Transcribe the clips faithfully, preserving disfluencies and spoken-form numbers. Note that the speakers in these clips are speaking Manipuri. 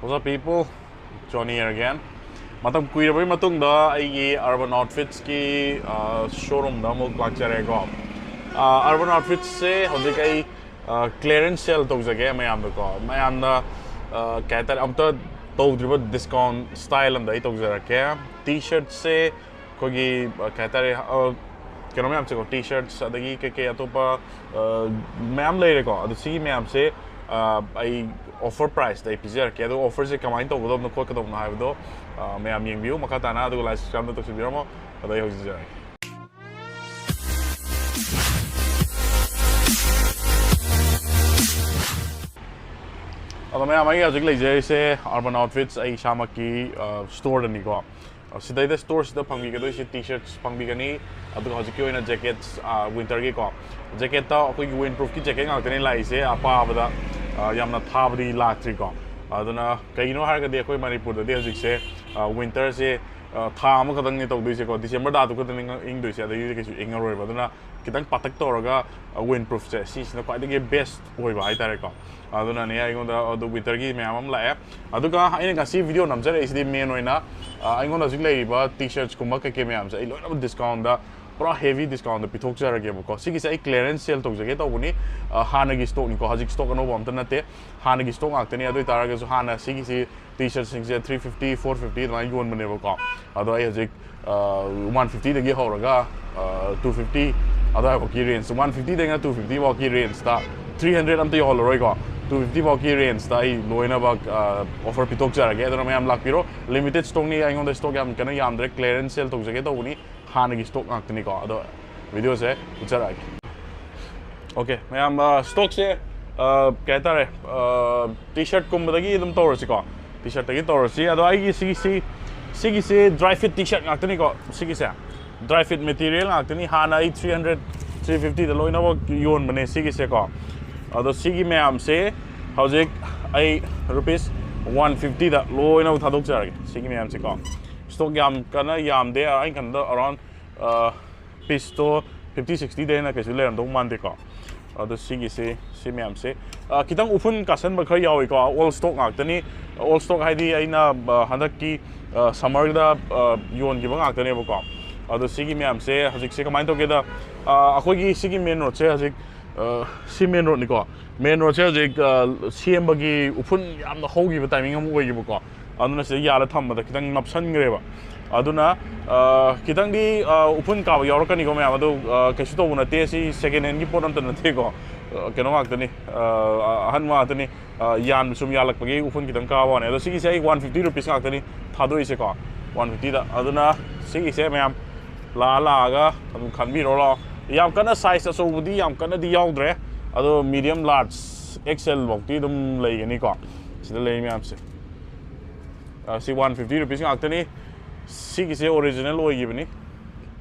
What's up, people? Johnny here again. ꯃꯇꯝ ꯀꯨꯏꯔꯕꯒꯤ ꯃꯇꯨꯡꯗ ꯑꯩꯒꯤ Urban Outfits ꯀꯤ ꯁꯣꯔꯨꯝꯗ ꯑꯃꯨꯛ ꯂꯥꯛꯆꯔꯦꯀꯣ꯫ Urban Outfits ꯁꯦ ꯍꯧꯖꯤꯛ ꯑꯩ clearance sale ꯇꯧꯖꯒꯦ ꯃꯌꯥꯝꯗꯀꯣ꯫ ꯃꯌꯥꯝꯅ ꯀꯩ ꯍꯥꯏꯇꯥꯔꯦ, ꯑꯝꯇ ꯇꯧꯗ꯭ꯔꯤꯕ discount style ꯑꯝꯗ ꯑꯩ ꯇꯧꯖꯔꯛꯀꯦ꯫ T-shirt ꯁꯦ ꯑꯩꯈꯣꯏꯒꯤ ꯀꯩ ꯍꯥꯏꯇꯥꯔꯦ, ꯀꯩꯅꯣ ꯃꯌꯥꯝꯁꯦꯀꯣ, T-shirts ꯑꯗꯒꯤ ꯀꯩꯀꯩ ꯑꯇꯣꯞꯄ ꯃꯌꯥꯝ ꯂꯩꯔꯦꯀꯣ꯫ ꯑꯗꯣ ꯁꯤꯒꯤ ꯃꯌꯥꯝꯁꯦ ꯑꯩ offer price ꯇ ꯑꯩ ꯄꯤꯖꯔꯛꯀꯦ꯫ ꯑꯗꯣ offer ꯁꯦ ꯀꯃꯥꯏꯅ ꯇꯧꯒꯗꯕꯅꯣ ꯈꯣꯠꯀꯗꯕꯅꯣ ꯍꯥꯏꯕꯗꯣ ꯃꯌꯥꯝ ꯌꯦꯡꯕꯤꯌꯨ ꯃꯈꯥ ꯇꯥꯅ, ꯑꯗꯨꯒ like subscribe ꯑꯝꯇ ꯇꯧꯁꯤꯟꯕꯤꯔꯝꯃꯣ꯫ ꯑꯗꯣ ꯑꯩ ꯍꯧꯖꯤꯛ ꯆꯠꯖꯔꯛꯀꯦ꯫ ꯑꯗꯣ ꯃꯌꯥꯝ, ꯑꯩ ꯍꯧꯖꯤꯛ ꯂꯩꯖꯔꯤꯁꯦ Urban Outfits, ꯑꯩ ꯏꯁꯥꯃꯛꯀꯤ store ꯗꯅꯤꯀꯣ꯫ ꯁꯤꯗꯩꯗ store ꯁꯤꯗ ꯐꯪꯕꯤꯒꯗꯣꯏꯁꯦ T-shirts ꯐꯪꯕꯤꯒꯅꯤ, ꯑꯗꯨꯒ ꯍꯧꯖꯤꯛꯀꯤ ꯑꯣꯏꯅ jackets, winter ꯒꯤꯀꯣ꯫ Jacket ꯇ ꯑꯩꯈꯣꯏꯒꯤ windproof ꯀꯤ jacket ꯉꯥꯛꯇꯅꯦ ꯂꯥꯛꯏꯁꯦ, ꯑꯄꯥꯕꯗ ꯌꯥꯝꯅ ꯊꯥꯕꯗꯤ ꯂꯥꯛꯇ꯭ꯔꯤꯀꯣ꯫ ꯑꯗꯨꯅ ꯀꯩꯒꯤꯅꯣ ꯍꯥꯏꯔꯒꯗꯤ ꯑꯩꯈꯣꯏ ꯃꯅꯤꯄꯨꯔꯗꯗꯤ ꯍꯧꯖꯤꯛꯁꯦ winter ꯁꯦ ꯊꯥ ꯑꯃꯈꯛꯇꯪꯅꯦ ꯇꯧꯗꯣꯏꯁꯦꯀꯣ꯫ December ꯊꯥꯗꯨ ꯈꯛꯇꯅꯤ ꯏꯪꯗꯣꯏꯁꯦ, ꯑꯗꯒꯤꯗꯤ ꯀꯩꯁꯨ ꯏꯪꯉꯔꯣꯏꯕ꯫ ꯑꯗꯨꯅ ꯈꯤꯇꯪ ꯄꯥꯇꯛ ꯇꯧꯔꯒ windproof ꯁꯦ ꯁꯤꯁꯤꯅ ꯈ꯭ꯋꯥꯏꯗꯒꯤ best ꯑꯣꯏꯕ ꯍꯥꯏꯇꯥꯔꯦꯀꯣ꯫ ꯑꯗꯨꯅꯅꯦ ꯑꯩꯉꯣꯟꯗ ꯑꯗꯨ winter ꯒꯤ ꯃꯌꯥꯝ ꯑꯃ ꯂꯥꯛꯑꯦ꯫ ꯑꯗꯨꯒ ꯑꯩꯅ ꯉꯁꯤ video ꯅꯝꯖꯔꯛꯏꯁꯤꯗꯤ main ꯑꯣꯏꯅ ꯑꯩꯉꯣꯟꯗ ꯍꯧꯖꯤꯛ ꯂꯩꯔꯤꯕ T-shirts ꯀꯨꯝꯕ ꯀꯩꯀꯩ ꯃꯌꯥꯝꯁꯦ ꯑꯩ ꯂꯣꯏꯅꯃꯛ discount ꯗ, ꯄꯨꯔꯥ heavy discount ꯗ ꯄꯤꯊꯣꯛꯆꯔꯒꯦꯕꯀꯣ꯫ ꯁꯤꯒꯤꯁꯦ ꯑꯩ clearance sale ꯇꯧꯖꯒꯦ ꯇꯧꯕꯅꯤ꯫ ꯍꯥꯟꯅꯒꯤ stock ꯅꯤꯀꯣ, ꯍꯧꯖꯤꯛ stock ꯑꯅꯧꯕ ꯑꯝꯇ ꯅꯠꯇꯦ, ꯍꯥꯟꯅꯒꯤ stock ꯉꯥꯛꯇꯅꯤ꯫ ꯑꯗꯨ ꯑꯣꯏꯇꯥꯔꯒꯁꯨ ꯍꯥꯟꯅ ꯁꯤꯒꯤꯁꯤ T-shirt ꯁꯤꯡꯁꯦ three fifty, four fifty ꯑꯗꯨꯃꯥꯏꯅ ꯌꯣꯟꯕꯅꯦꯕꯀꯣ꯫ ꯑꯗꯣ ꯑꯩ ꯍꯧꯖꯤꯛ one fifty ꯗꯒꯤ ꯍꯧꯔꯒ two fifty ꯑꯗꯨꯋꯥꯏꯐꯥꯎꯀꯤ range, one fifty ꯗꯩꯅ two fifty ꯐꯥꯎꯀꯤ range ꯇ, three hundred ꯑꯝꯇ ꯌꯧꯍꯜꯂꯔꯣꯏꯀꯣ, two fifty ꯐꯥꯎꯀꯤ range ꯇ ꯑꯩ ꯂꯣꯏꯅꯃꯛ offer ꯄꯤꯊꯣꯛꯆꯔꯒꯦ꯫ ꯑꯗꯨꯅ ꯃꯌꯥꯝ ꯂꯥꯛꯄꯤꯔꯣ, limited stock ꯅꯤ, ꯑꯩꯉꯣꯟꯗ stock ꯌꯥꯝ ꯀꯟꯅ ꯌꯥꯝꯗ꯭ꯔꯦ, clearance sale ꯇꯧꯖꯒꯦ ꯇꯧꯕꯅꯤ꯫ ꯍꯥꯟꯅꯒꯤ stock ꯉꯥꯛꯇꯅꯤꯀꯣ꯫ ꯑꯗꯣ video ꯁꯦ ꯎꯠꯆꯔꯛꯑꯒꯦ꯫ Okay, ꯃꯌꯥꯝ, stock ꯁꯦ ꯀꯩ ꯍꯥꯏꯇꯥꯔꯦ, T-shirt ꯀꯨꯝꯕꯗꯒꯤ ꯑꯗꯨꯝ ꯇꯧꯔꯁꯤꯀꯣ, T-shirt ꯇꯒꯤ ꯇꯧꯔꯁꯤ꯫ ꯑꯗꯣ ꯑꯩꯒꯤ ꯁꯤꯒꯤꯁꯤ, ꯁꯤꯒꯤꯁꯤ dry fit T-shirt ꯉꯥꯛꯇꯅꯤꯀꯣ꯫ ꯁꯤꯒꯤꯁꯦ dry fit material ꯉꯥꯛꯇꯅꯤ꯫ ꯍꯥꯟꯅ ꯑꯩ three hundred, three fifty ꯗ ꯂꯣꯏꯅꯃꯛ ꯌꯣꯟꯕꯅꯦ ꯁꯤꯒꯤꯁꯦꯀꯣ꯫ ꯑꯗꯣ ꯁꯤꯒꯤ ꯃꯌꯥꯝꯁꯦ ꯍꯧꯖꯤꯛ ꯑꯩ rupees one fifty ꯗ ꯂꯣꯏꯅꯃꯛ ꯊꯥꯗꯣꯛꯆꯔꯒꯦ꯫ ꯁꯤꯒꯤ ꯃꯌꯥꯝꯁꯦꯀꯣ, stock ꯌꯥꯝ ꯀꯟꯅ ꯌꯥꯝꯗꯦ, ꯑꯩꯅ ꯈꯟꯕꯗ around piece ꯇꯣ fifty sixty ꯗꯩ ꯍꯦꯟꯅ ꯀꯩꯁꯨ ꯂꯩꯔꯝꯗꯧ ꯃꯥꯟꯗꯦꯀꯣ꯫ ꯑꯗꯣ ꯁꯤꯒꯤꯁꯤ, ꯁꯤ ꯃꯌꯥꯝꯁꯦ, ꯑ, ꯈꯤꯇꯪ ꯎꯐꯨꯟ ꯀꯥꯁꯟꯕ ꯈꯔ ꯌꯥꯎꯏꯀꯣ꯫ ꯑꯣꯜ ꯁ꯭ꯇꯣꯛ ꯉꯥꯛꯇꯅꯤ꯫ ꯑꯣꯜ ꯁ꯭ꯇꯣꯛ ꯍꯥꯏꯗꯤ ꯑꯩꯅ, ꯑ, ꯍꯟꯗꯛꯀꯤ, ꯑ, ꯁꯝꯃꯔꯗ, ꯑ, ꯌꯣꯟꯈꯤꯕ ꯉꯥꯛꯇꯅꯦꯕꯀꯣ꯫ ꯑꯗꯣ ꯁꯤꯒꯤ ꯃꯌꯥꯝꯁꯦ ꯍꯧꯖꯤꯛꯁꯦ ꯀꯃꯥꯏꯅ ꯇꯧꯒꯦꯗ, ꯑ, ꯑꯩꯈꯣꯏꯒꯤ ꯁꯤꯒꯤ ꯃꯦꯟ ꯔꯣꯗꯁꯦ ꯍꯧꯖꯤꯛ, ꯑ, ꯁꯤ ꯃꯦꯟ ꯔꯣꯗꯅꯤꯀꯣ꯫ ꯃꯦꯟ ꯔꯣꯗꯁꯦ ꯍꯧꯖꯤꯛ, ꯑ, ꯁꯦꯝꯕꯒꯤ ꯎꯐꯨꯟ ꯌꯥꯝꯅ ꯍꯧꯈꯤꯕ ꯇꯥꯏꯃꯤꯡ ꯑꯃ ꯑꯣꯏꯈꯤꯕꯀꯣ꯫ ꯑꯗꯨꯅ ꯁꯤꯗ ꯌꯥꯜꯂ ꯊꯝꯕꯗ ꯈꯤꯇꯪ ꯅꯞꯁꯟꯈ꯭ꯔꯦꯕ꯫ ꯑꯗꯨꯅ, ꯑ, ꯈꯤꯇꯪꯗꯤ, ꯑ, ꯎꯐꯨꯟ ꯀꯥꯕ ꯌꯥꯎꯔꯛꯀꯅꯤꯀꯣ ꯃꯌꯥꯝ꯫ ꯑꯗꯣ, ꯑ, ꯀꯩꯁꯨ ꯇꯧꯕ ꯅꯠꯇꯦ꯫ ꯁꯤ ꯁꯦꯀꯦꯟ ꯍꯦꯟꯒꯤ ꯄꯣꯠ ꯑꯝꯇ ꯅꯠꯇꯦꯀꯣ꯫ ꯑ, ꯀꯩꯅꯣ ꯉꯥꯛꯇꯅꯤ, ꯑ, ꯑꯍꯟꯕ ꯉꯥꯛꯇꯅꯤ꯫ ꯑ, ꯌꯥꯟ-, ꯁꯨꯝ ꯌꯥꯜꯂꯛꯄꯒꯤ ꯎꯐꯨꯟ ꯈꯤꯇꯪ ꯀꯥꯕ ꯋꯥꯅꯤ꯫ ꯑꯗꯣ ꯁꯤꯒꯤꯁꯦ ꯑꯩ ꯋꯥꯟ ꯐꯤꯐꯇꯤ ꯔꯨꯄꯤꯁ ꯉꯥꯛꯇꯅꯤ ꯊꯥꯗꯣꯛꯏꯁꯦꯀꯣ, ꯋꯥꯟ ꯐꯤꯐꯇꯤꯗ꯫ ꯑꯗꯨꯅ ꯁꯤꯒꯤꯁꯦ ꯃꯌꯥꯝ ꯂꯥꯛꯑ ꯂꯥꯛꯑꯒ ꯑꯗꯨꯝ ꯈꯟꯕꯤꯔꯣ ꯂꯥꯛꯑꯣ꯫ ꯌꯥꯝ ꯀꯟꯅ ꯁꯥꯏꯖ ꯑꯆꯧꯕꯗꯤ ꯌꯥꯝ ꯀꯟꯅꯗꯤ ꯌꯥꯎꯗ꯭ꯔꯦ, ꯑꯗꯣ ꯃꯤꯗꯤꯌꯝ, ꯂꯥꯔꯖ, ꯑꯦꯛꯁꯦꯜ ꯐꯥꯎꯇꯤ ꯑꯗꯨꯝ ꯂꯩꯒꯅꯤꯀꯣ꯫ ꯁꯤꯗ ꯂꯩ ꯃꯌꯥꯝꯁꯦ꯫ ꯑ, ꯁꯤ ꯋꯥꯟ ꯐꯤꯐꯇꯤ ꯔꯨꯄꯤꯁ ꯉꯥꯛꯇꯅꯤ꯫ ꯁꯤꯒꯤꯁꯦ ꯑꯣꯔꯤꯖꯤꯅꯦꯜ ꯑꯣꯏꯈꯤꯕꯅꯤ꯫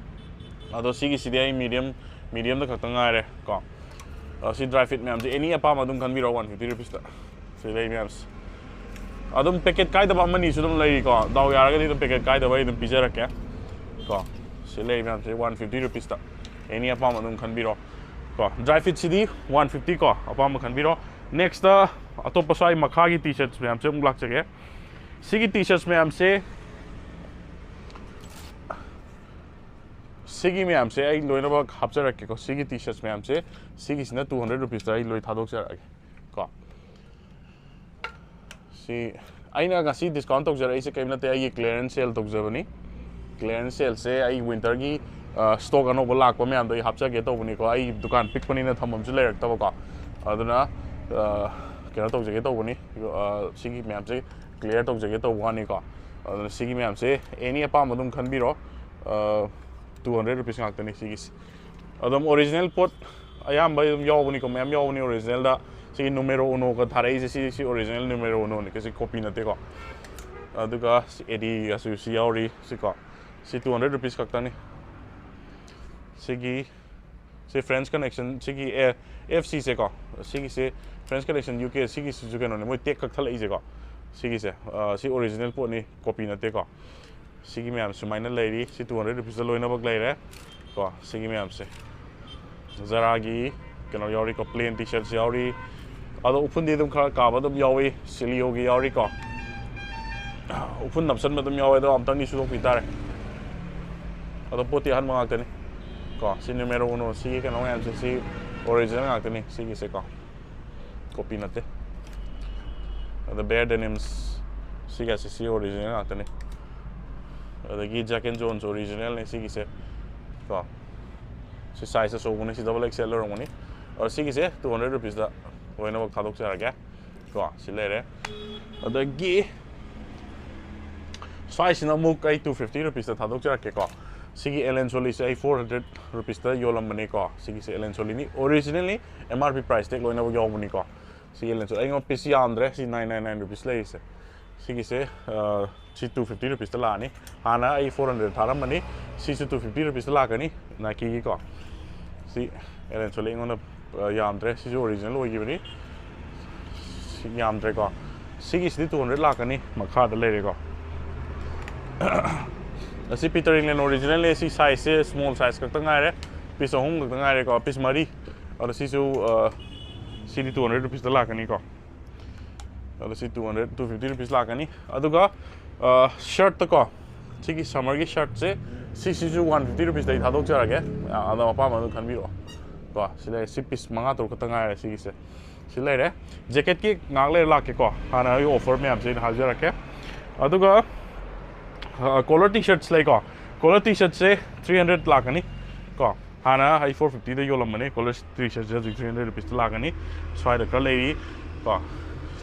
ꯑꯗꯣ ꯁꯤꯒꯤꯁꯤꯗꯤ ꯑꯩ ꯃꯤꯗꯤꯌꯝ, ꯃꯤꯗꯤꯌꯝꯗ ꯈꯛꯇ ꯉꯥꯏꯔꯦ ꯀꯣ꯫ ꯑ, ꯁꯤ ꯗ꯭ꯔꯥꯏ ꯐꯤꯠ ꯃꯌꯥꯝꯁꯦ ꯑꯦꯅꯤ ꯑꯄꯥꯝꯕ ꯑꯗꯨꯝ ꯈꯟꯕꯤꯔꯣ, ꯋꯥꯟ ꯐꯤꯐꯇꯤ ꯔꯨꯄꯤꯁꯇ꯫ ꯁꯤ ꯂꯩ ꯃꯌꯥꯝꯁꯦ꯫ ꯑꯗꯨꯝ ꯄꯦꯀꯦꯠ ꯀꯥꯏꯗꯕ ꯑꯃꯅꯤꯁꯨ ꯑꯗꯨꯝ ꯂꯩꯔꯤꯀꯣ꯫ ꯗꯥꯎ ꯌꯥꯔꯒꯗꯤ ꯑꯗꯨꯝ ꯄꯦꯀꯦꯠ ꯀꯥꯏꯗꯕ ꯑꯩ ꯑꯗꯨꯝ ꯄꯤꯖꯔꯛꯀꯦ ꯀꯣ꯫ ꯁꯤ ꯂꯩ ꯃꯌꯥꯝꯁꯦ ꯋꯥꯟ ꯐꯤꯐꯇꯤ ꯔꯨꯄꯤꯁꯇ꯫ ꯑꯦꯅꯤ ꯑꯄꯥꯝꯕ ꯑꯗꯨꯝ ꯈꯟꯕꯤꯔꯣ ꯀꯣ꯫ ꯗ꯭ꯔꯥꯏ ꯐꯤꯠꯁꯤꯗꯤ ꯋꯥꯟ ꯐꯤꯐꯇꯤ ꯀꯣ, ꯑꯄꯥꯝꯕ ꯈꯟꯕꯤꯔꯣ꯫ ꯅꯦꯛꯁꯇ ꯑꯇꯣꯞꯄ ꯁ꯭ꯋꯥꯏ ꯃꯈꯥꯒꯤ ꯇꯤ ꯁꯔꯠꯁ ꯃꯌꯥꯝꯁꯦ ꯑꯃꯨꯛ ꯂꯥꯛꯆꯒꯦ꯫ ꯁꯤꯒꯤ ꯇꯤ ꯁꯔꯠꯁ ꯃꯌꯥꯝꯁꯦ, ꯁꯤꯒꯤ ꯃꯌꯥꯝꯁꯦ ꯑꯩ ꯂꯣꯏꯅꯃꯛ ꯍꯥꯞꯆꯔꯛꯀꯦꯀꯣ꯫ ꯁꯤꯒꯤ ꯇꯤ ꯁꯔꯠꯁ ꯃꯌꯥꯝꯁꯦ, ꯁꯤꯒꯤꯁꯤꯅ ꯇꯨ ꯍꯟꯗ꯭ꯔꯦꯠ ꯔꯨꯄꯤꯁꯇ ꯑꯩ ꯂꯣꯏ ꯊꯥꯗꯣꯛꯆꯔꯛꯑꯒꯦ ꯀꯣ꯫ ꯁꯤ ꯑꯩꯅ ꯉꯁꯤ ꯗꯤꯁꯀꯥꯎꯟ ꯇꯧꯖꯔꯛꯏꯁꯦ ꯀꯔꯤꯝ ꯅꯠꯇꯦ, ꯑꯩꯒꯤ ꯀ꯭ꯂꯤꯌꯔꯦꯟꯁ ꯁꯦꯜ ꯇꯧꯖꯕꯅꯤ꯫ ꯀ꯭ꯂꯤꯌꯔꯦꯟꯁ ꯁꯦꯜꯁꯦ ꯑꯩ ꯋꯤꯟꯇꯔꯒꯤ, ꯑ, ꯁ꯭ꯇꯣꯛ ꯑꯅꯧꯕ ꯂꯥꯛꯄ ꯃꯌꯥꯝꯗꯣ ꯑꯩ ꯍꯥꯞꯆꯒꯦ ꯇꯧꯕꯅꯤꯀꯣ꯫ ꯑꯩ ꯗꯨꯀꯥꯟ ꯄꯤꯛꯄꯅꯤꯅ ꯊꯝꯐꯝꯁꯨ ꯂꯩꯔꯛꯇꯕꯀꯣ꯫ ꯑꯗꯨꯅ, ꯑ, ꯀꯩꯅꯣ ꯇꯧꯖꯒꯦ ꯇꯧꯕꯅꯤ, ꯑ, ꯁꯤꯒꯤ ꯃꯌꯥꯝꯁꯦ ꯀ꯭ꯂꯤꯌꯔ ꯇꯧꯖꯒꯦ ꯇꯧꯕ ꯋꯥꯅꯤꯀꯣ꯫ ꯑꯗꯨꯅ ꯁꯤꯒꯤ ꯃꯌꯥꯝꯁꯦ ꯑꯦꯅꯤ ꯑꯄꯥꯝꯕ ꯑꯗꯨꯝ ꯈꯟꯕꯤꯔꯣ꯫ ꯑ, ꯇꯨ ꯍꯟꯗ꯭ꯔꯦꯠ ꯔꯨꯄꯤꯁ ꯉꯥꯛꯇꯅꯤ ꯁꯤꯒꯤꯁꯦ꯫ ꯑꯗꯨꯝ ꯑꯣꯔꯤꯖꯤꯅꯦꯜ ꯄꯣꯠ ꯑꯌꯥꯝꯕ ꯑꯗꯨꯝ ꯌꯥꯎꯕꯅꯤꯀꯣ, ꯃꯌꯥꯝ ꯌꯥꯎꯕꯅꯤ ꯑꯣꯔꯤꯖꯤꯅꯦꯜꯗ꯫ ꯁꯤꯒꯤ ꯅꯨꯃꯦꯔꯣ ꯎꯅꯣꯒ ꯊꯥꯔꯛꯏꯁꯦ, ꯁꯤ, ꯁꯤ ꯑꯣꯔꯤꯖꯤꯅꯦꯜ ꯅꯨꯃꯦꯔꯣ ꯎꯅꯣꯅꯤ, ꯁꯤ ꯀꯣꯄꯤ ꯅꯠꯇꯦꯀꯣ꯫ ꯑꯗꯨꯒ ꯁꯤ ꯑꯦꯗꯤꯒꯁꯨ ꯁꯤ ꯌꯥꯎꯔꯤ, ꯁꯤꯀꯣ꯫ ꯁꯤ ꯇꯨ ꯍꯟꯗ꯭ꯔꯦꯠ ꯔꯨꯄꯤꯁ ꯈꯛꯇꯅꯤ꯫ ꯁꯤꯒꯤ, ꯁꯤ ꯐ꯭ꯔꯦꯟꯁ ꯀꯅꯦꯛꯁꯟ, ꯁꯤꯒꯤ ꯑꯦ, ꯑꯦꯐ ꯁꯤꯁꯦꯀꯣ, ꯁꯤꯒꯤꯁꯦ ꯐ꯭ꯔꯦꯟꯁ ꯀꯅꯦꯛꯁꯟ ꯌꯨ ꯀꯦ, ꯁꯤꯒꯤꯁꯤꯁꯨ ꯀꯩꯅꯣꯅꯦ, ꯃꯣꯏ ꯇꯦꯛ ꯀꯛꯊꯠꯂꯛꯏꯁꯦꯀꯣ꯫ ꯁꯤꯒꯤꯁꯦ, ꯑ, ꯁꯤ ꯑꯣꯔꯤꯖꯤꯅꯦꯜ ꯄꯣꯠꯅꯤ, ꯀꯣꯄꯤ ꯅꯠꯇꯦꯀꯣ꯫ ꯁꯤꯒꯤ ꯃꯌꯥꯝ ꯁꯨꯃꯥꯏꯅ ꯂꯩꯔꯤ꯫ ꯁꯤ ꯇꯨ ꯍꯟꯗ꯭ꯔꯦꯠ ꯔꯨꯄꯤꯁꯇ ꯂꯣꯏꯅꯃꯛ ꯂꯩꯔꯦ ꯀꯣ꯫ ꯁꯤꯒꯤ ꯃꯌꯥꯝꯁꯦ ꯖꯔꯥꯒꯤ, ꯀꯩꯅꯣ ꯌꯥꯎꯔꯤꯀꯣ, plain T-shirts ꯌꯥꯎꯔꯤ꯫ ꯑꯗꯣ ꯎꯐꯨꯟꯗꯤ ꯑꯗꯨꯝ ꯈꯔ ꯀꯥꯕ ꯑꯗꯨꯝ ꯌꯥꯎꯏ, ꯁꯤꯂꯤꯌꯣꯒꯤ ꯌꯥꯎꯔꯤꯀꯣ꯫ ꯎꯐꯨꯟ ꯅꯞꯁꯟꯕ ꯑꯗꯨꯝ ꯌꯥꯎꯋꯦ, ꯑꯗꯣ ꯑꯝꯇꯪꯗꯤ ꯁꯨꯗꯣꯛꯄꯤ ꯇꯥꯔꯦ꯫ ꯑꯗꯣ ꯄꯣꯠꯇꯤ ꯑꯍꯟꯕ ꯉꯥꯛꯇꯅꯤ ꯀꯣ꯫ ꯁꯤ numero uno, ꯁꯤꯒꯤ ꯀꯩꯅꯣ ꯃꯌꯥꯝꯁꯦ ꯁꯤ original ꯉꯥꯛꯇꯅꯤ ꯁꯤꯒꯤꯁꯦ ꯀꯣ, copy ꯅꯠꯇꯦ꯫ ꯑꯗ Bare Denims, ꯁꯤꯒꯁꯦ ꯁꯤ original ꯉꯥꯛꯇꯅꯤ꯫ ꯑꯗꯒꯤ Jack and Jones originalꯅꯦ ꯁꯤꯒꯤꯁꯦ ꯀꯣ꯫ ꯁꯤ size ꯑꯆꯧꯕꯅꯤ, ꯁꯤ double X L ꯑꯣꯏꯔꯝꯒꯅꯤ꯫ ꯑꯗꯣ ꯁꯤꯒꯤꯁꯦ two hundred rupeesꯇ ꯂꯣꯏꯅꯃꯛ ꯊꯥꯗꯣꯛꯆꯔꯒꯦ ꯀꯣ꯫ ꯁꯤ ꯂꯩꯔꯦ꯫ ꯑꯗꯒꯤ ꯁ꯭ꯋꯥꯏꯁꯤꯅ ꯑꯃꯨꯛ ꯑꯩ two fifty rupeesꯇ ꯊꯥꯗꯣꯛꯆꯔꯛꯀꯦꯀꯣ꯫ ꯁꯤꯒꯤ Allen Sollyꯁꯦ ꯑꯩ four hundred rupeesꯇ ꯌꯣꯜꯂꯝꯕꯅꯤꯀꯣ꯫ ꯁꯤꯒꯤꯁꯦ Allen Sollyꯅꯤ, originalꯅꯤ, M R P price tag ꯂꯣꯏꯅꯃꯛ ꯌꯥꯎꯕꯅꯤꯀꯣ꯫ ꯁꯤ Allen Solly ꯑꯩꯉꯣꯟꯗ piece ꯌꯥꯝꯗ꯭ꯔꯦ, ꯁꯤ nine nine nine rupees ꯂꯩꯔꯤꯁꯦ꯫ ꯁꯤꯒꯤꯁꯦ, ꯑ, ꯁꯤ two fifty rupeesꯇ ꯂꯥꯛꯑꯅꯤ꯫ ꯍꯥꯟꯅ ꯑꯩ four hundred ꯊꯥꯔꯝꯕꯅꯤ, ꯁꯤꯁꯨ two fifty rupeesꯇ ꯂꯥꯛꯀꯅꯤ Nikeꯒꯤꯀꯣ꯫ ꯁꯤ Allen Solly ꯑꯩꯉꯣꯟꯗ, ꯑ, ꯌꯥꯝꯗ꯭ꯔꯦ, ꯁꯤꯁꯨ original ꯑꯣꯏꯈꯤꯕꯅꯤ꯫ ꯁꯤ ꯌꯥꯝꯗ꯭ꯔꯦꯀꯣ꯫ ꯁꯤꯒꯤꯁꯤꯗꯤ two hundred ꯂꯥꯛꯀꯅꯤ, ꯃꯈꯥꯗ ꯂꯩꯔꯦꯀꯣ꯫ ꯑꯁꯤ Peter England originalꯅꯦ, ꯁꯤ sizeꯁꯦ small size ꯈꯛꯇ ꯉꯥꯏꯔꯦ, piece ꯑꯍꯨꯝ ꯈꯛꯇ ꯉꯥꯏꯔꯦꯀꯣ, piece ꯃꯔꯤ꯫ ꯑꯗꯣ ꯁꯤꯁꯨ, ꯑ, ꯁꯤꯗꯤ two hundred rupeesꯇ ꯂꯥꯛꯀꯅꯤꯀꯣ꯫ ꯑꯗꯣ ꯁꯤ two hundred, two fifty rupees ꯂꯥꯛꯀꯅꯤ꯫ ꯑꯗꯨꯒ, ꯑ, shirtꯇꯀꯣ, ꯁꯤꯒꯤ summerꯒꯤ shirtꯁꯦ, ꯁꯤꯁꯤꯁꯨ one fifty rupeesꯇ ꯑꯩ ꯊꯥꯗꯣꯛꯆꯔꯒꯦ꯫ ꯑ, ꯑꯗꯣ ꯑꯄꯥꯝꯕ ꯑꯗꯨꯝ ꯈꯟꯕꯤꯔꯛꯑꯣ ꯀꯣ꯫ ꯁꯤ ꯂꯩꯔꯦ, ꯁꯤ piece ꯃꯉꯥ ꯇꯔꯨꯛ ꯈꯛꯇ ꯉꯥꯏꯔꯦ ꯁꯤꯒꯤꯁꯦ꯫ ꯁꯤ ꯂꯩꯔꯦ꯫ Jacketꯀꯤ ꯉꯥꯏꯍꯥꯛ ꯂꯩꯔ ꯂꯥꯛꯀꯦꯀꯣ꯫ ꯍꯥꯟꯅ ꯑꯩ offer ꯃꯌꯥꯝꯁꯦ ꯑꯩꯅ ꯍꯥꯏꯖꯔꯛꯀꯦ꯫ ꯑꯗꯨꯒ, ꯑ, collar T-shirts ꯂꯩꯀꯣ꯫ Collar T-shirtsꯁꯦ three hundred ꯂꯥꯛꯀꯅꯤ ꯀꯣ꯫ ꯍꯥꯟꯅ ꯑꯩ four fiftyꯗ ꯌꯣꯜꯂꯝꯕꯅꯦ, collar T-shirtsꯁꯦ ꯍꯧꯖꯤꯛ three hundred rupeesꯇ ꯂꯥꯛꯀꯅꯤ꯫ ꯁ꯭ꯋꯥꯏꯗ ꯈꯔ ꯂꯩꯔꯤ ꯀꯣ,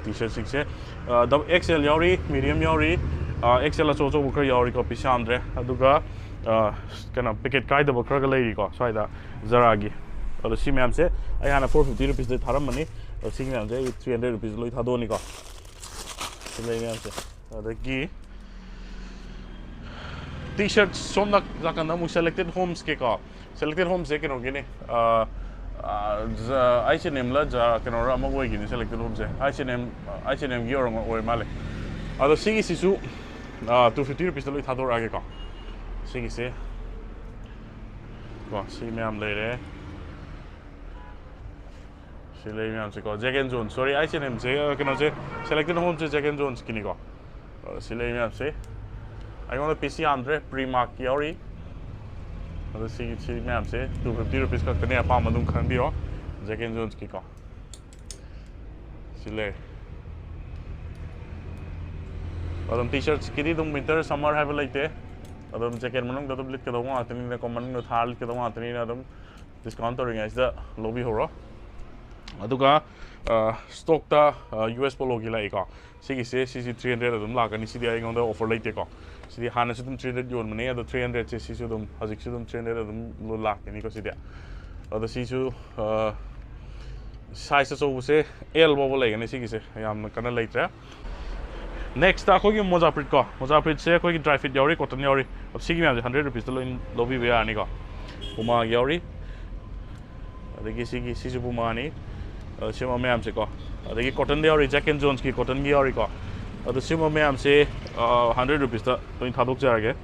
T-shirtꯁꯤꯡꯁꯦ꯫ ꯑ, double X L ꯌꯥꯎꯔꯤ, medium ꯌꯥꯎꯔꯤ, ꯑ, X L ꯑꯆꯧ ꯑꯆꯧꯕ ꯈꯔ ꯌꯥꯎꯔꯤꯀꯣ, piece ꯌꯥꯝꯗ꯭ꯔꯦ꯫ ꯑꯗꯨꯒ, ꯑ, ꯀꯩꯅꯣ, packet ꯀꯥꯏꯗꯕ ꯈꯔꯒ ꯂꯩꯔꯤꯀꯣ ꯁ꯭ꯋꯥꯏꯗ, Zaraꯒꯤ꯫ ꯑꯗꯣ ꯁꯤ ꯃꯌꯥꯝꯁꯦ ꯑꯩ ꯍꯥꯟꯅ four fifty rupeesꯇ ꯊꯥꯔꯝꯕꯅꯤ, ꯑꯗꯣ ꯁꯤ ꯃꯌꯥꯝꯁꯦ ꯑꯩ three hundred rupeesꯇ ꯂꯣꯏ ꯊꯥꯗꯣꯛꯑꯅꯤꯀꯣ꯫ ꯁꯤ ꯂꯩ ꯃꯌꯥꯝꯁꯦ꯫ ꯑꯗꯒꯤ T-shirt ꯁꯣꯝ ꯅꯥ-, ꯅꯥꯀꯟꯗ ꯑꯃꯨꯛ Selected Homesꯀꯤꯀꯣ꯫ Selected Homesꯁꯦ ꯀꯩꯅꯣꯒꯤꯅꯤ, ꯑ, ꯑ, ꯖ-, H and Mꯂ ꯖ-, ꯀꯩꯅꯣꯔ ꯑꯃ ꯑꯣꯏꯒꯤꯅꯤ Selected Homesꯁꯦ꯫ H and M, H and Mꯒꯤ ꯑꯣꯏꯔꯝ-, ꯑꯣꯏ ꯃꯥꯜꯂꯦ꯫ ꯑꯗꯣ ꯁꯤꯒꯤꯁꯤꯁꯨ, ꯑ, two fifty rupeesꯇ ꯂꯣꯏ ꯊꯥꯗꯣꯔꯛꯑꯒꯦꯀꯣ꯫ ꯁꯤꯒꯤꯁꯦ ꯀꯣ, ꯁꯤ ꯃꯌꯥꯝ ꯂꯩꯔꯦ꯫ ꯁꯤ ꯂꯩ ꯃꯌꯥꯝꯁꯦꯀꯣ, Jack and Jones, sorry, ꯑꯩ ꯆꯦꯅꯦꯜꯁꯦ ꯀꯩꯅꯣꯁꯦ, selected homeꯁꯦ Jack and Jonesꯀꯤꯅꯤꯀꯣ꯫ ꯑ, ꯁꯤ ꯂꯩ ꯃꯌꯥꯝꯁꯦ꯫ ꯑꯩꯉꯣꯟꯗ ꯄꯤꯁ ꯌꯥꯝꯗ꯭ꯔꯦ, Primark ꯌꯥꯎꯔꯤ꯫ ꯑꯗꯣ ꯁꯤ ꯁꯤ ꯃꯌꯥꯝꯁꯦ two fifty rupees ꯈꯛꯇꯅꯦ, ꯑꯄꯥꯝꯕ ꯑꯗꯨꯝ ꯈꯟꯕꯤꯔꯣ꯫ Jack and Jonesꯀꯤꯀꯣ꯫ ꯁꯤ ꯂꯩ꯫ ꯑꯗꯨꯝ T-shirtsꯀꯤꯗꯤ ꯑꯗꯨꯝ winter summer ꯍꯥꯏꯕ ꯂꯩꯇꯦ꯫ ꯑꯗꯨꯝ jacket ꯃꯅꯨꯡꯗ ꯑꯗꯨꯝ ꯂꯤꯠꯀꯗꯧꯕ ꯉꯥꯛꯇꯅꯤꯅꯀꯣ, ꯃꯅꯨꯡꯗ ꯊꯥꯔ ꯂꯤꯠꯀꯗꯧꯕ ꯉꯥꯛꯇꯅꯤꯅ ꯑꯗꯨꯝ discount ꯇꯧꯔꯤꯉꯩꯁꯤꯗ ꯂꯧꯕꯤꯍꯧꯔꯣ꯫ ꯑꯗꯨꯒ stockꯇ US Poloꯒꯤ ꯂꯥꯛꯏꯀꯣ꯫ ꯁꯤꯒꯤꯁꯦ, ꯁꯤꯁꯤ three hundred ꯑꯗꯨꯝ ꯂꯥꯛꯀꯅꯤ꯫ ꯁꯤꯗꯤ ꯑꯩꯉꯣꯟꯗ offer ꯂꯩꯇꯦꯀꯣ꯫ ꯁꯤꯗꯤ ꯍꯥꯟꯅꯁꯨ ꯑꯗꯨꯝ three hundred ꯌꯣꯟꯕꯅꯦ, ꯑꯗꯣ three hundredꯁꯦ ꯁꯤꯁꯨ ꯑꯗꯨꯝ ꯍꯧꯖꯤꯛꯁꯨ ꯑꯗꯨꯝ three hundred ꯑꯗꯨꯝ ꯂꯥꯛꯀꯅꯤꯀꯣ ꯁꯤꯗꯤ꯫ ꯑꯗꯣ ꯁꯤꯁꯨ size ꯑꯆꯧꯕꯁꯦ L ꯐꯥꯎꯕ ꯂꯩꯒꯅꯤ ꯁꯤꯒꯤꯁꯦ, ꯌꯥꯝꯅ ꯀꯟꯅ ꯂꯩꯇ꯭ꯔꯦ꯫ Nextꯇ ꯑꯩꯈꯣꯏꯒꯤ ꯃꯣꯖꯥ ꯐꯨꯔꯤꯠꯀꯣ, ꯃꯣꯖꯥ ꯐꯨꯔꯤꯠꯁꯦ ꯑꯩꯈꯣꯏꯒꯤ dry fit ꯌꯥꯎꯔꯤ, cotton ꯌꯥꯎꯔꯤ꯫ ꯁꯤꯒꯤ ꯃꯌꯥꯝꯁꯦ hundred rupeesꯇ ꯂꯣꯏ ꯂꯧꯕꯤꯕ ꯌꯥꯔꯅꯤꯀꯣ꯫ Pumaꯒꯤ ꯌꯥꯎꯔꯤ꯫ ꯑꯗꯒꯤ ꯁꯤꯒꯤ, ꯁꯤꯁꯨ Pumaꯅꯤ꯫ ꯑꯗ ꯁꯤꯒꯨꯝꯕ ꯃꯌꯥꯝꯁꯦꯀꯣ꯫ ꯑꯗꯒꯤ cottonꯗ ꯌꯥꯎꯔꯤ, Jack and Jonesꯀꯤ cottonꯒꯤ ꯌꯥꯎꯔꯤꯀꯣ꯫ ꯑꯗꯣ ꯁꯤꯒꯨꯝꯕ ꯃꯌꯥꯝꯁꯦ hundred rupeesꯇ ꯂꯣꯏ ꯊꯥꯗꯣꯛꯆꯔꯒꯦ꯫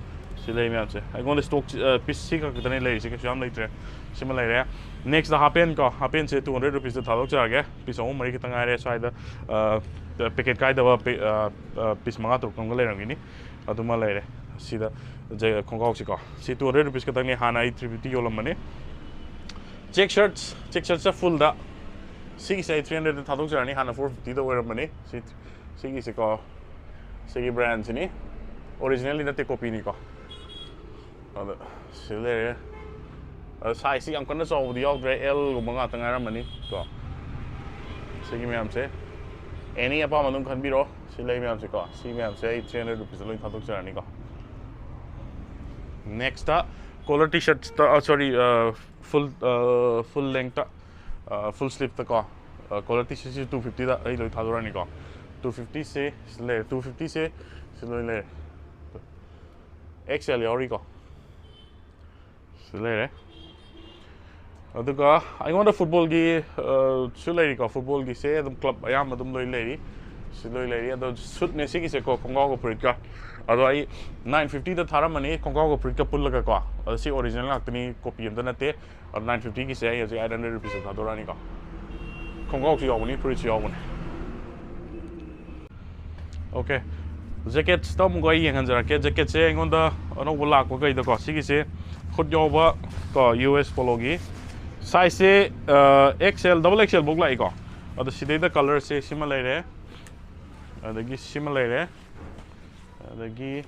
ꯁꯤ ꯂꯩ ꯃꯌꯥꯝꯁꯦ ꯑꯩꯉꯣꯟꯗ stock piece ꯁꯤ ꯈꯛꯇꯅꯦ ꯂꯩꯔꯤꯁꯦ, ꯀꯩꯁꯨ ꯌꯥꯝ ꯂꯩꯇ꯭ꯔꯦ꯫ ꯁꯤꯃ ꯂꯩꯔꯦ꯫ Nextꯇ half pant ꯀꯣ, half pantꯁꯦ two hundred rupeesꯇ ꯊꯥꯗꯣꯛꯆꯔꯒꯦ꯫ Piece ꯑꯍꯨꯝ ꯃꯔꯤ ꯈꯛꯇ ꯉꯥꯏꯔꯦ ꯁ꯭ꯋꯥꯏꯗ꯫ Packet ꯀꯥꯏꯗꯕ piece ꯃꯉꯥ ꯇꯔꯨꯛ ꯑꯃꯒ ꯂꯩꯔꯝꯒꯅꯤ꯫ ꯑꯗꯨꯃ ꯂꯩꯔꯦ꯫ ꯁꯤꯗ ꯈꯣꯡꯒ꯭ꯔꯥꯎꯁꯤꯀꯣ, ꯁꯤ two hundred rupees ꯈꯛꯇꯪꯅꯤ, ꯍꯥꯟꯅ ꯑꯩ three fifty ꯌꯣꯜꯂꯝꯕꯅꯤ꯫ Check shirts, check shirtsꯁꯦ fullꯗ, ꯁꯤꯒꯤꯁꯦ ꯑꯩ three hundredꯇ ꯊꯥꯗꯣꯛꯆꯔꯅꯤ, ꯍꯥꯟꯅ four fiftyꯗ ꯑꯣꯏꯔꯝꯕꯅꯤ꯫ ꯁꯤ, ꯁꯤꯒꯤꯁꯤꯀꯣ, ꯁꯤꯒꯤ brandꯁꯤꯅꯤ, originalꯗꯤ ꯅꯠꯇꯦ, copyꯅꯤꯀꯣ꯫ ꯑꯗ ꯁꯤ ꯂꯩꯔꯦ꯫ ꯑꯗ sizeꯁꯤ ꯌꯥꯝ ꯀꯟꯅ ꯆꯥꯎꯕꯗꯤ ꯌꯥꯎꯗ꯭ꯔꯦ, Lꯒꯨꯝꯕ ꯉꯥꯛꯇ ꯉꯥꯏꯔꯝꯃꯅꯤ ꯀꯣ꯫ ꯁꯤꯒꯤ ꯃꯌꯥꯝꯁꯦ any ꯑꯄꯥꯝꯕ ꯑꯗꯨꯝ ꯈꯟꯕꯤꯔꯣ꯫ ꯁꯤ ꯂꯩ ꯃꯌꯥꯝꯁꯦꯀꯣ, ꯁꯤ ꯃꯌꯥꯝꯁꯦ ꯑꯩ three hundred rupeesꯇ ꯂꯣꯏ ꯊꯥꯗꯣꯛꯆꯔꯅꯤꯀꯣ꯫ Nextꯇ collar T-shirtsꯇ, sorry, full, full lengthꯇ, full sleeveꯇꯀꯣ, collar T-shirtꯁꯤ two fiftyꯗ ꯑꯩ ꯂꯣꯏ ꯊꯥꯗꯣꯔꯛꯑꯅꯤꯀꯣ꯫ Two fiftyꯁꯦ ꯁꯤ ꯂꯩꯔꯦ, two fiftyꯁꯦ ꯁꯤ ꯂꯣꯏ ꯂꯩꯔꯦ꯫ XL ꯌꯥꯎꯔꯤꯀꯣ꯫ ꯁꯤ ꯂꯩꯔꯦ꯫ ꯑꯗꯨꯒ ꯑꯩꯉꯣꯟꯗ footballꯒꯤ, ꯑ, ꯁꯨ ꯂꯩꯔꯤꯀꯣ, footballꯒꯤꯁꯦ ꯑꯗꯨꯝ club ꯑꯌꯥꯝꯕ ꯑꯗꯨꯝ ꯂꯣꯏ ꯂꯩꯔꯤ꯫ ꯁꯤ ꯂꯣꯏ ꯂꯩꯔꯤ꯫ ꯑꯗꯣ suitꯅꯦ ꯁꯤꯒꯤꯁꯦꯀꯣ, ꯈꯣꯡꯒ꯭ꯔꯥꯎꯒ ꯐꯨꯔꯤꯠꯀ꯫ ꯑꯗꯣ ꯑꯩ nine fiftyꯗ ꯊꯥꯔꯝꯃꯅꯤ, ꯈꯣꯡꯒ꯭ꯔꯥꯎꯒ ꯐꯨꯔꯤꯠꯀ ꯄꯨꯜꯂꯒꯀꯣ꯫ ꯑꯗꯣ ꯁꯤ original ꯉꯥꯛꯇꯅꯤ, copy ꯑꯝꯇ ꯅꯠꯇꯦ꯫ ꯑꯗꯣ nine fiftyꯒꯤꯁꯦ ꯑꯩ ꯍꯧꯖꯤꯛ eight hundred rupeesꯇ ꯊꯥꯗꯣꯔꯛꯑꯅꯤꯀꯣ꯫ ꯈꯣꯡꯒ꯭ꯔꯥꯎꯁꯨ ꯌꯥꯎꯕꯅꯤ, ꯐꯨꯔꯤꯠꯁꯨ ꯌꯥꯎꯕꯅꯤ꯫ ꯑꯣꯀꯦ, ꯖꯦꯀꯦꯠꯁꯇ ꯑꯃꯨꯛ ꯑꯩ ꯌꯦꯡꯍꯟꯖꯔꯛꯀꯦ꯫ ꯖꯦꯀꯦꯠꯁꯦ ꯑꯩꯉꯣꯟꯗ ꯑꯅꯧꯕ ꯂꯥꯛꯄꯈꯩꯗꯀꯣ, ꯁꯤꯒꯤꯁꯦ ꯈꯨꯠ ꯌꯥꯎꯕ ꯀꯣ, ꯌꯨ ꯑꯦꯁ ꯄꯣꯂꯣꯒꯤ ꯁꯥꯏꯖꯁꯦ X L, double X L ꯐꯥꯎ ꯂꯥꯛꯏꯀꯣ꯫ ꯑꯗꯣ ꯁꯤꯗꯩꯗ ꯀꯂꯔꯁꯦ ꯁꯤꯃ ꯂꯩꯔꯦ, ꯑꯗꯒꯤ ꯁꯤꯃ ꯂꯩꯔꯦ, ꯑꯗꯒꯤ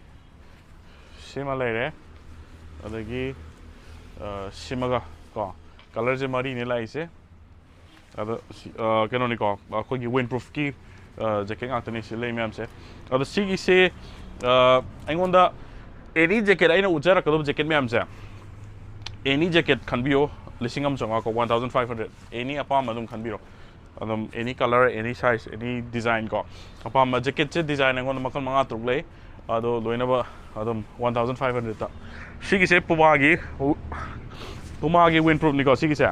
ꯁꯤꯃ ꯂꯩꯔꯦ, ꯑꯗꯒꯤ ꯁꯤꯃꯒ ꯀꯣ, ꯀꯂꯔꯁꯦ ꯃꯔꯤꯅꯦ ꯂꯥꯛꯏꯁꯦ꯫ ꯑꯗꯣ ꯀꯩꯅꯣꯅꯤꯀꯣ, ꯑꯩꯈꯣꯏꯒꯤ ꯋꯤꯟ ꯄ꯭ꯔꯨꯐꯀꯤ ꯖꯦꯀꯦꯠ ꯉꯥꯛꯇꯅꯤ ꯁꯤ ꯂꯩ ꯃꯌꯥꯝꯁꯦ꯫ ꯑꯗꯣ ꯁꯤꯒꯤꯁꯦ ꯑꯩꯉꯣꯟꯗ ꯑꯦꯅꯤ ꯖꯦꯀꯦꯠ, ꯑꯩꯅ ꯎꯠꯆꯔꯛꯀꯗꯕ ꯖꯦꯀꯦꯠ ꯃꯌꯥꯝꯁꯦ, ꯑꯦꯅꯤ ꯖꯦꯀꯦꯠ ꯈꯟꯕꯤꯌꯣ, ꯂꯤꯁꯤꯡ ꯑꯃ ꯆꯥꯝꯃꯉꯥ ꯀꯣ, ꯋꯥꯟ ꯊꯥꯎꯖꯟ ꯐꯥꯏꯚ ꯍꯟꯗ꯭ꯔꯦꯠ, ꯑꯦꯅꯤ ꯑꯄꯥꯝꯕ ꯑꯗꯨꯝ ꯈꯟꯕꯤꯔꯣ꯫ ꯑꯗꯨꯝ ꯑꯦꯅꯤ ꯀꯂꯔ, ꯑꯦꯅꯤ ꯁꯥꯏꯖ, ꯑꯦꯅꯤ ꯗꯤꯖꯥꯏꯟ ꯀꯣ, ꯑꯄꯥꯝꯕ ꯖꯦꯀꯦꯠꯁꯦ ꯗꯤꯖꯥꯏꯟ ꯑꯩꯉꯣꯟꯗ ꯃꯈꯜ ꯃꯉꯥ ꯇꯔꯨꯛ ꯂꯩ꯫ ꯑꯗꯣ ꯂꯣꯏꯅꯃꯛ ꯑꯗꯨꯝ ꯋꯥꯟ ꯊꯥꯎꯖꯟ ꯐꯥꯏꯚ ꯍꯟꯗ꯭ꯔꯦꯠꯇ꯫ ꯁꯤꯒꯤꯁꯦ ꯄꯨꯃꯥꯒꯤ, ꯄꯨꯃꯥꯒꯤ ꯋꯤꯟ ꯄ꯭ꯔꯨꯐꯅꯤꯀꯣ ꯁꯤꯒꯤꯁꯦ꯫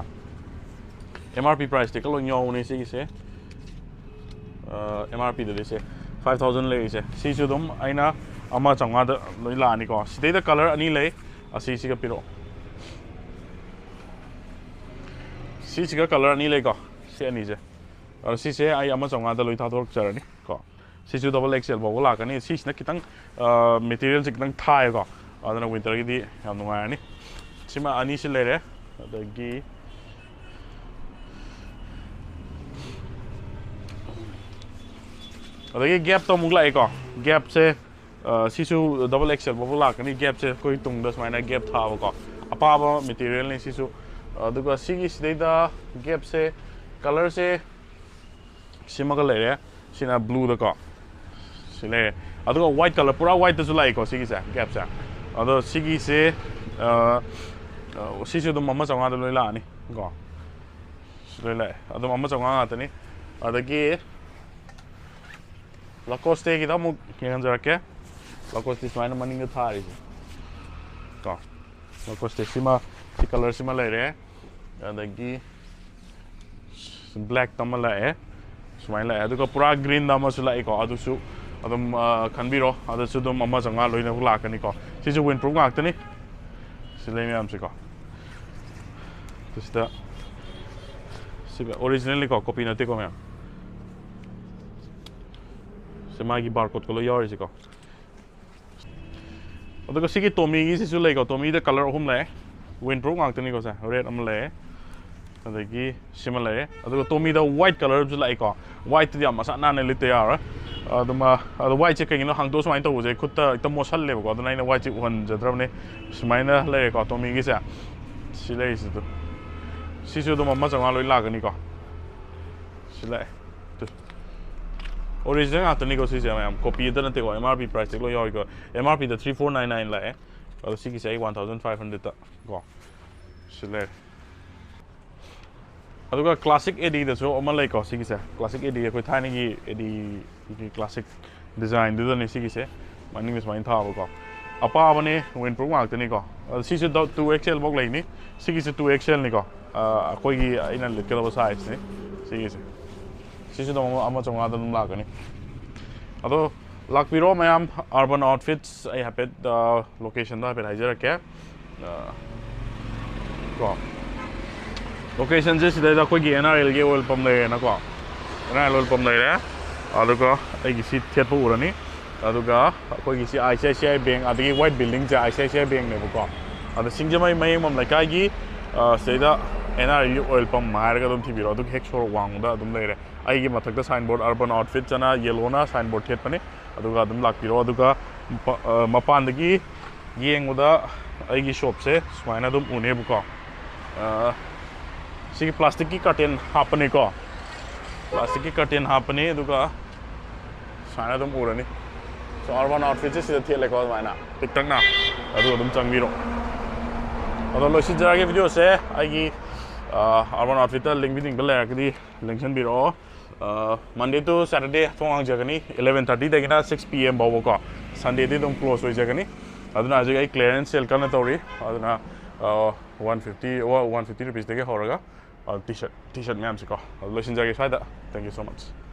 ꯑꯦꯝ ꯑꯥꯔ ꯄꯤ ꯄ꯭ꯔꯥꯏꯁꯇꯤ ꯂꯣꯏ ꯌꯥꯎꯕꯅꯤ ꯁꯤꯒꯤꯁꯦ꯫ ꯑꯦꯝ ꯑꯥꯔ ꯄꯤꯗꯗꯤ ꯁꯦ ꯐꯥꯏꯚ ꯊꯥꯎꯖꯟ ꯂꯩꯔꯤꯁꯦ, ꯁꯤꯁꯨ ꯑꯗꯨꯝ ꯑꯩꯅ ꯑꯃ ꯆꯥꯝꯃꯉꯥꯗ ꯂꯣꯏ ꯂꯥꯛꯑꯅꯤꯀꯣ꯫ ꯁꯤꯗꯩꯗ ꯀꯂꯔ ꯑꯅꯤ ꯂꯩ, ꯑꯁꯤꯁꯤꯒ ꯄꯤꯔꯛꯑꯣ꯫ ꯁꯤꯁꯤꯒ ꯀꯂꯔ ꯑꯅꯤ ꯂꯩꯀꯣ, ꯁꯤ ꯑꯅꯤꯁꯦ꯫ ꯑꯗꯣ ꯁꯤꯁꯦ ꯑꯩ ꯑꯃ ꯆꯥꯝꯃꯉꯥꯗ ꯂꯣꯏ ꯊꯥꯗꯣꯔꯛꯆꯔꯅꯤ ꯀꯣ꯫ ꯁꯤꯁꯨ ꯗꯕꯜ ꯑꯦꯛꯁ ꯑꯦꯜ ꯐꯥꯎꯕ ꯂꯥꯛꯀꯅꯤ꯫ ꯁꯤꯁꯤꯅ ꯈꯤꯇꯪ ꯃꯦꯇꯤꯔꯤꯌꯦꯜꯁꯦ ꯈꯤꯇꯪ ꯊꯥꯏꯌꯦꯀꯣ, ꯑꯗꯨꯅ ꯋꯤꯟꯇꯔꯒꯤꯗꯤ ꯌꯥꯝ ꯅꯨꯡꯉꯥꯏꯔꯅꯤ꯫ ꯁꯤꯃ ꯑꯅꯤꯁꯤ ꯂꯩꯔꯦ꯫ ꯑꯗꯒꯤ ꯑꯗꯒꯤ ꯒꯦꯞꯇ ꯑꯃꯨꯛ ꯂꯥꯛꯑꯦꯀꯣ꯫ ꯒꯦꯞꯁꯦ ꯁꯤꯁꯨ ꯗꯕꯜ ꯑꯦꯛꯁ ꯑꯦꯜ ꯐꯥꯎꯕ ꯂꯥꯛꯀꯅꯤ꯫ ꯒꯦꯞꯁꯦ ꯑꯩꯈꯣꯏ ꯇꯨꯡꯗ ꯁꯨꯃꯥꯏꯅ ꯒꯦꯞ ꯊꯥꯕꯀꯣ, ꯑꯄꯥꯕ ꯃꯦꯇꯤꯔꯤꯌꯦꯜꯅꯤ ꯁꯤꯁꯨ꯫ ꯑꯗꯨꯒ ꯁꯤꯒꯤ ꯁꯤꯗꯩꯗ ꯒꯦꯞꯁꯦ, ꯀꯂꯔꯁꯦ ꯁꯤꯃꯒ ꯂꯩꯔꯦ, ꯁꯤꯅ ꯕ꯭ꯂꯨꯗꯀꯣ ꯁꯤ ꯂꯩꯔꯦ꯫ ꯑꯗꯨꯒ ꯋꯥꯏꯠ ꯀꯂꯔ, ꯄꯨꯔꯥ ꯋꯥꯏꯠꯇꯁꯨ ꯂꯥꯛꯏꯀꯣ ꯁꯤꯒꯤꯁꯦ, ꯒꯦꯞꯁꯦ꯫ ꯑꯗꯣ ꯁꯤꯒꯤꯁꯦ ꯁꯤꯁꯨ ꯑꯗꯨꯝ ꯑꯃ ꯆꯥꯝꯃꯉꯥꯗ ꯂꯣꯏ ꯂꯥꯛꯑꯅꯤ ꯀꯣ꯫ ꯁꯤ ꯂꯣꯏ ꯂꯥꯛꯑꯦ, ꯑꯗꯨꯝ ꯑꯃ ꯆꯥꯝꯃꯉꯥ ꯉꯥꯛꯇꯅꯤ꯫ ꯑꯗꯒꯤ ꯂꯀꯣꯁꯇꯦꯒꯤꯗ ꯑꯃꯨꯛ ꯌꯦꯡꯍꯟꯖꯔꯛꯀꯦ꯫ ꯂꯀꯣꯁꯇꯦ ꯁꯨꯃꯥꯏꯅ ꯃꯅꯤꯡꯗ ꯊꯥꯔꯤꯁꯦ ꯀꯣ꯫ ꯂꯀꯣꯁꯇꯦ ꯁꯤꯃ, ꯁꯤ ꯀꯂꯔꯁꯤꯃ ꯂꯩꯔꯦ꯫ ꯑꯗꯒꯤ ꯕ꯭ꯂꯦꯛꯇ ꯑꯃ ꯂꯥꯛꯑꯦ, ꯁꯨꯃꯥꯏꯅ ꯂꯥꯛꯑꯦ꯫ ꯑꯗꯨꯒ ꯄꯨꯔꯥ ꯒ꯭ꯔꯤꯟꯗ ꯑꯃꯁꯨ ꯂꯥꯛꯏꯀꯣ, ꯑꯗꯨꯁꯨ ꯑꯗꯨꯝ ꯈꯟꯕꯤꯔꯣ꯫ ꯑꯗꯨꯁꯨ ꯑꯗꯨꯝ ꯑꯃ ꯆꯥꯝꯃꯉꯥ ꯂꯣꯏꯅꯃꯛ ꯂꯥꯛꯀꯅꯤꯀꯣ꯫ ꯁꯤꯁꯨ ꯋꯤꯟ ꯄ꯭ꯔꯨꯐ ꯉꯥꯛꯇꯅꯤ꯫ ꯁꯤ ꯂꯩ ꯃꯌꯥꯝꯁꯤꯀꯣ꯫ ꯁꯤꯗ ꯁꯤ ꯑꯣꯔꯤꯖꯤꯅꯦꯜꯅꯤꯀꯣ, ꯀꯣꯄꯤ ꯅꯠꯇꯦꯀꯣ ꯃꯌꯥꯝ꯫ ꯁꯤ ꯃꯥꯒꯤ ꯕꯥꯔ ꯀꯣꯗꯀ ꯂꯣꯏ ꯌꯥꯎꯔꯤꯁꯤꯀꯣ꯫ ꯑꯗꯨꯒ ꯁꯤꯒꯤ ꯇꯣꯃꯤꯒꯤꯁꯤꯁꯨ ꯂꯩꯀꯣ꯫ ꯇꯣꯃꯤꯗ ꯀꯂꯔ ꯑꯍꯨꯝ ꯂꯩ, ꯋꯤꯟ ꯄ꯭ꯔꯨꯐ ꯉꯥꯛꯇꯅꯤꯀꯣ꯫ ꯁꯦ ꯔꯦꯗ ꯑꯃ ꯂꯩ, ꯑꯗꯒꯤ ꯁꯤꯃ ꯂꯩ, ꯑꯗꯨꯒ ꯇꯣꯃꯤꯗ ꯋꯥꯏꯠ ꯀꯂꯔ ꯑꯃꯁꯨ ꯂꯥꯛꯏꯀꯣ꯫ ꯋꯥꯏꯠꯇꯨꯗꯤ ꯌꯥꯝ ꯃꯁꯥ ꯅꯥꯟꯅ ꯂꯤꯠꯇ ꯌꯥꯔꯣꯏ꯫ ꯑꯗꯨꯃ ꯑꯗꯣ ꯋꯥꯏꯠꯁꯦ ꯀꯩꯒꯤꯅꯣ ꯍꯥꯡꯗꯣꯛꯑ ꯁꯨꯃꯥꯏꯅ ꯇꯧꯕꯁꯦ ꯈꯨꯠꯇ ꯍꯦꯛꯇ ꯃꯣꯠꯁꯜꯂꯦꯕꯀꯣ꯫ ꯑꯗꯨꯅ ꯑꯩꯅ ꯋꯥꯏꯠꯁꯦ ꯎꯍꯟꯖꯗ꯭ꯔꯕꯅꯦ꯫ ꯁꯨꯃꯥꯏꯅ ꯂꯩꯔꯦꯀꯣ ꯇꯣꯃꯤꯒꯤꯁꯦ꯫ ꯁꯤ ꯂꯩꯔꯤꯁꯤꯗ, ꯁꯤꯁꯨ ꯑꯗꯨꯝ ꯑꯃ ꯆꯥꯝꯃꯉꯥ ꯂꯣꯏ ꯂꯥꯛꯀꯅꯤꯀꯣ꯫ ꯁꯤ ꯂꯥꯛꯑꯦ꯫ ꯑꯣꯔꯤꯖꯤꯅꯦꯜ ꯉꯥꯛꯇꯅꯤꯀꯣ ꯁꯤꯁꯦ ꯃꯌꯥꯝ, ꯀꯣꯄꯤ ꯑꯝꯇ ꯅꯠꯇꯦꯀꯣ꯫ ꯑꯦꯝ ꯑꯥꯔ ꯄꯤ ꯄ꯭ꯔꯥꯏꯁꯇꯒꯤ ꯂꯣꯏ ꯌꯥꯎꯔꯤꯀꯣ꯫ ꯑꯦꯝ ꯑꯥꯔ ꯄꯤꯗ ꯊ꯭ꯔꯤ ꯐꯣꯔ ꯅꯥꯏꯟ ꯅꯥꯏꯟ ꯂꯥꯛꯑꯦ, ꯑꯗꯣ ꯁꯤꯒꯤꯁꯦ ꯑꯩ ꯋꯥꯟ ꯊꯥꯎꯖꯟ ꯐꯥꯏꯚ ꯍꯟꯗ꯭ꯔꯦꯗꯇ ꯀꯣ꯫ ꯁꯤ ꯂꯩꯔꯦ꯫ ꯑꯗꯨꯒ ꯀ꯭ꯂꯥꯁꯤꯛ ꯑꯦꯗꯤꯗꯁꯨ ꯑꯃ ꯂꯩꯀꯣ꯫ ꯁꯤꯒꯤꯁꯦ ꯀ꯭ꯂꯥꯁꯤꯛ ꯑꯦꯗꯤ, ꯑꯩꯈꯣꯏ ꯊꯥꯏꯅꯒꯤ ꯑꯦꯗꯤꯒꯤ ꯀ꯭ꯂꯥꯁꯤꯛ ꯗꯤꯖꯥꯏꯟꯗꯨꯗꯅꯦ ꯁꯤꯒꯤꯁꯦ꯫ ꯃꯅꯤꯡꯗ ꯁꯨꯃꯥꯏꯅ ꯊꯥꯕꯀꯣ꯫ ꯑꯄꯥꯕꯅꯦ, ꯋꯤꯟ ꯄ꯭ꯔꯨꯐ ꯉꯥꯛꯇꯅꯤꯀꯣ꯫ ꯑꯗꯣ ꯁꯤꯁꯨ ꯇꯨ ꯑꯦꯛꯁ ꯑꯦꯜ ꯐꯥꯎ ꯂꯩꯅꯤ꯫ ꯁꯤꯒꯤꯁꯨ ꯇꯨ ꯑꯦꯛꯁ ꯑꯦꯜꯅꯤꯀꯣ꯫ ꯑꯩꯈꯣꯏꯒꯤ ꯑꯩꯅ ꯂꯤꯠꯀꯗꯕ ꯁꯥꯏꯖꯅꯤ ꯁꯤꯒꯤꯁꯦ꯫ ꯁꯤꯁꯨ ꯑꯗꯨꯝ ꯑꯃ ꯆꯥꯝꯃꯉꯥꯗ ꯑꯗꯨꯝ ꯂꯥꯛꯀꯅꯤ꯫ ꯑꯗꯣ ꯂꯥꯛꯄꯤꯔꯣ ꯃꯌꯥꯝ, ꯑꯔꯕꯟ ꯑꯥꯎꯠꯐꯤꯠꯁ꯫ ꯑꯩ ꯍꯥꯏꯐꯦꯠ ꯂꯣꯀꯦꯁꯟꯗꯣ ꯍꯥꯏꯐꯦꯠ ꯍꯥꯏꯖꯔꯛꯀꯦ꯫ ꯑ, ꯀꯣ, ꯂꯣꯀꯦꯁꯟꯁꯦ ꯁꯤꯗꯩꯗ ꯑꯩꯈꯣꯏꯒꯤ ꯑꯦꯟ ꯑꯥꯔ ꯑꯦꯜꯒꯤ ꯑꯣꯏꯜ ꯄꯝ ꯂꯩꯔꯦꯅꯀꯣ꯫ N R L oil pump ꯂꯩꯔꯦ꯫ ꯑꯗꯨꯒ ꯑꯩꯒꯤ ꯁꯤ ꯊꯦꯠꯄ ꯎꯔꯅꯤ꯫ ꯑꯗꯨꯒ ꯑꯩꯈꯣꯏꯒꯤ C I C I C I bank, ꯑꯗꯒꯤ white ꯕꯤꯜꯗꯤꯡꯁꯦ I C I C I ꯕꯦꯡꯛꯅꯦꯕꯀꯣ꯫ ꯑꯗꯣ ꯁꯤꯡꯖꯃꯩ ꯃꯌꯦꯡꯕꯝ ꯂꯩꯀꯥꯏꯒꯤ, ꯑ, ꯁꯤꯗꯩꯗ ꯑꯦꯟ ꯑꯥꯔ ꯑꯦꯜꯒꯤ ꯑꯣꯏꯜ ꯄꯝ ꯍꯥꯏꯔꯒ ꯑꯗꯨꯝ ꯊꯤꯕꯤꯔꯣ꯫ ꯑꯗꯨꯒ ꯍꯦꯛ ꯁꯣꯔꯣꯛ ꯋꯥꯡꯃꯗ ꯑꯗꯨꯝ ꯂꯩꯔꯦ꯫ ꯑꯩꯒꯤ ꯃꯊꯛꯇ ꯁꯥꯏꯟꯕꯣꯔꯗ, ꯑꯔꯕꯟ ꯑꯥꯎꯠꯐꯤꯠꯁ ꯑꯅ ꯌꯦꯜꯂꯣꯅ ꯁꯥꯏꯟꯕꯣꯔꯗ ꯊꯦꯠꯄꯅꯦ꯫ ꯑꯗꯨꯒ ꯑꯗꯨꯝ ꯂꯥꯛꯄꯤꯔꯣ꯫ ꯑꯗꯨꯒ ꯃꯄꯥ-, ꯑ, ꯃꯄꯥꯟꯗꯒꯤ ꯌꯦꯡꯕꯗ ꯑꯩꯒꯤ ꯁꯣꯞꯁꯦ ꯁꯨꯃꯥꯏꯅ ꯑꯗꯨꯝ ꯎꯅꯦꯕꯀꯣ꯫ ꯑ, ꯁꯤꯒꯤ ꯄ꯭ꯂꯥꯁꯇꯤꯛꯀꯤ ꯀꯥꯔꯇꯦꯟ ꯍꯥꯞꯄꯅꯦꯀꯣ꯫ ꯄ꯭ꯂꯥꯁꯇꯤꯛꯀꯤ ꯀꯥꯔꯇꯦꯟ ꯍꯥꯞꯄꯅꯦ, ꯑꯗꯨꯒ ꯁꯨꯃꯥꯏꯅ ꯑꯗꯨꯝ ꯎꯔꯅꯤ꯫ ꯁꯣ, ꯑꯔꯕꯟ ꯑꯥꯎꯠꯐꯤꯠꯁꯦ ꯁꯤꯗ ꯊꯦꯠꯂꯦꯀꯣ ꯑꯗꯨꯃꯥꯏꯅ ꯄꯤꯛꯇꯛꯅ꯫ ꯑꯗꯨ ꯑꯗꯨꯝ ꯆꯪꯕꯤꯔꯣ꯫ ꯑꯗꯣ ꯂꯣꯏꯁꯤꯟꯖꯔꯒꯦ ꯚꯤꯗꯤꯑꯣꯁꯦ꯫ ꯑꯩꯒꯤ, ꯑ, ꯑꯔꯕꯟ ꯑꯥꯎꯠꯐꯤꯠꯇ ꯂꯤꯡꯕꯤ ꯂꯤꯡꯕ ꯂꯩꯔꯒꯗꯤ ꯂꯦꯡꯁꯤꯟꯕꯤꯔꯛꯑꯣ꯫ ꯑ, Monday to Saturday ꯊꯣꯡ ꯍꯥꯡꯖꯒꯅꯤ, eleven thirty ꯗꯒꯤꯅ six P M ꯐꯥꯎꯕꯀꯣ꯫ Sunday ꯗꯤ ꯑꯗꯨꯝ close ꯑꯣꯏꯖꯒꯅꯤ꯫ ꯑꯗꯨꯅ ꯍꯧꯖꯤꯛ ꯑꯩ clearance sale ꯀꯟꯅ ꯇꯧꯔꯤ꯫ ꯑꯗꯨꯅ, ꯑ, one fifty, one fifty rupees ꯗꯒꯤ ꯍꯧꯔꯒ, ꯑ, T-shirt, T-shirt ꯃꯌꯥꯝꯁꯤꯀꯣ꯫ ꯑꯗꯨ ꯂꯣꯏꯁꯤꯟꯖꯔꯒꯦ ꯁ꯭ꯋꯥꯏꯗ꯫ Thank you so much꯫